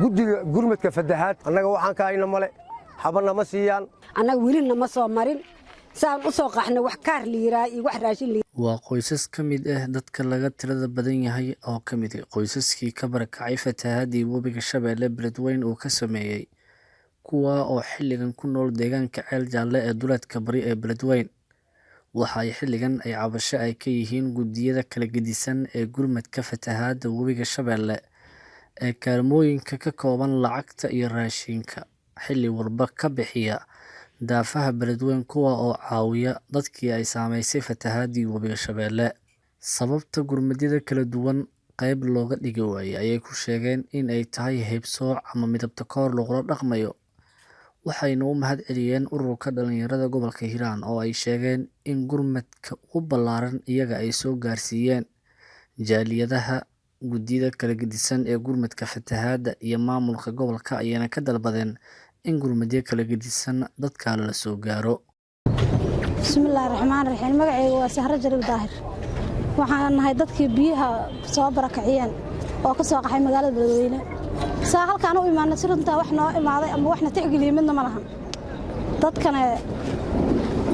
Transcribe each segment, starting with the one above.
Guddiga gurmadka fatahaad annaga waxaan ka hayna male, xabana ma siiyaan. Annaga welina ma soo marin, saan u soo qaxnay wax kaar la yiraa iyo wax raashin la. Waa qoysas ka mid ah dadka laga tirada badan yahay oo ka mid ah qoysaskii ka barakacay fatahaadii webiga Shabeelle Beledweyne uu ka sameeyay, kuwaa oo xilligan ku nool deegaanka Ceel Jaalle ee duleedka bari ee Beledweyne. Waxa ay xilligan ay cabasho ay ka yihiin guddiyada kala gedisan ee gurmadka fatahaadda webiga Shabeelle ee kaalmooyinka ka kooban lacagta iyo raashinka xilli walba ka bixiya daafaha Beledweyne, kuwaa oo caawiya dadkii ay saameysay fatahaadii webiga Shabeelle. Sababta gurmadyada kala duwan qayb looga dhigi waayay ayay ku sheegeen in ay tahay haybsooc ama midab takoor lagula dhaqmayo. Waxayna u mahad celiyeen ururka dhalinyarada gobolka Hiiraan oo ay sheegeen in gurmadka ugu ballaaran iyaga ay soo gaarsiiyeen. Jaaliyadaha, guddiyada kala gedisan ee gurmadka fatahaadda iyo maamulka gobolka ayaana ka dalbadeen in gurmadyo kala gedisan dadka la soo gaaro. Bismillaahi raxmaan raxiim. Magacayga waa Sahro Jariil Daahir. Waxaan nahay dadkii biyaha soo barakaciyeen oo ka soo qaxay magaalada Beledweyne. Saa halkaan u imaanay, si runtaa wax noo imaaday ama waxna tixgeliyey midna ma lahan. Dadkana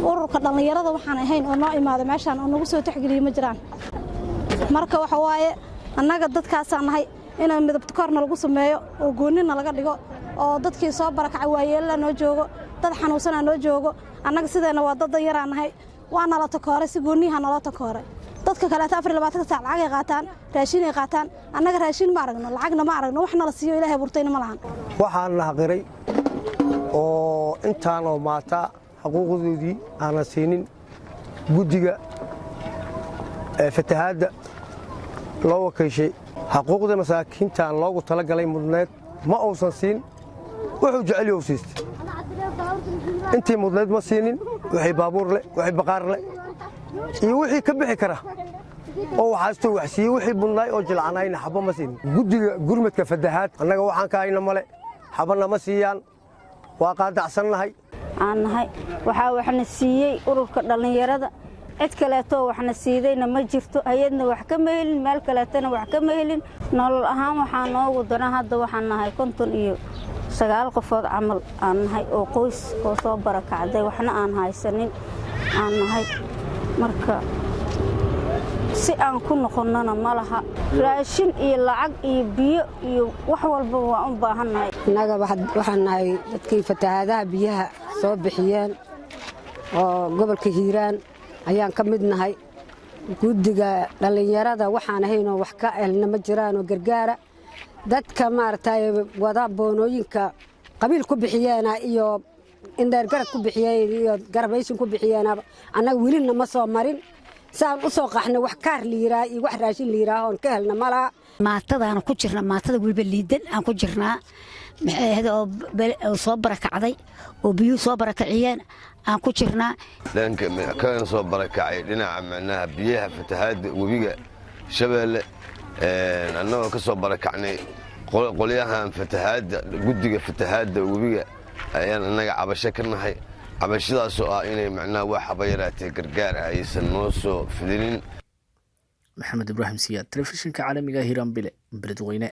ururka dhallinyarada waxaan ahayn oo noo imaaday meeshaan oo nagu soo tixgeliyey ma jiraan. Marka waxa waaye, annaga dadkaasaa nahay inaan midabtakoorna lagu sameeyo oo goonnina laga dhigo oo dadkii soo barakacay, waayeelala noo joogo, dad xanuunsanaa noo joogo. Annaga sideenna waa dad danyaraa nahay, waa nala takooray, si goonniyaha naloo takooray. Dadka kaleeto 24-ka saac lacagay qaataan, raashinay qaataan. Annaga raashin ma aragno, lacagna ma aragno, wax nala siiyo Ilaahay burtayna ma lahan. Waxaan nahaqiray oo intaanoo maataa xuquuqdoodii aanan siinin guddiga fatahaadda loo wakiishay. Xaquuqda masaakiintan loogu talagalay mudneed ma uusan siin. Wuxuu jecel yow siistay, intii mudnayd ma siinin. Wixii baabuur leh, wixii baqaar leh iyo wixii ka bixi kara oo waxaastoo wax siiyey, wixii mudnaay oo jilcanayna xabba ma siinin. Guddiga gurmadka fatahaad annaga waxaan ka hayna male, xabana ma siiyaan, waa qaadacsannahay. Aan nahay waxaa waxna siiyey ururka dhallinyarada. Cid kaleetoo waxna siidayna ma jirto. Hay-adna wax kama helin, meel kaleetana wax kama helin. Nolol ahaan waxaa noogu daran hadda waxaan nahay 59 qofood camal aan nahay oo qoys oo soo barakacday, waxna aan haysanin aan nahay. Marka si aan ku noqonnona ma laha. Raashin iyo lacag iyo biyo iyo wax walbaba waan u baahannahay. Innaga waxaan nahay dadkii fatahaadaha biyaha soo bixiyeen oo gobolka Hiiraan ayaan ka mid nahay. Guddiga dhallinyarada waxaan ahaynoo wax ka elna ma jiraanoo gargaara. Dadka maaragtay wada boonooyinka qabiil ku bixiyeena iyo indheergarad ku bixiyeen iyo garabaysin ku bixiyeenaba annaga welina ma soo marin. Saan u soo qaxnay wax kaar la yiraa iyo wax raashin la yiraa oon ka helna ma laha. Maatadaana ku jirna, maatada weliba liidan aan ku jirnaa, maxay ahayd, oo soo barakacday oo biyuhu soo barakaciyeen aan ku jirnaa. Dhanka kana soo barakacay dhinaca macnaha biyaha fatahaadda webiga Shabeelle, annagoo ka soo barakacnay qolyahan fatahaadda, guddiga fatahaadda webiga ayaan annaga cabasho ka nahay, cabashadaasoo ah inay macnaha wax haba yaraatee gargaar ah aysan noo soo fidinin. Maxamed Ibraahim Siyaad, telefishinka caalamiga Hiiraan Bile, Beledweyne.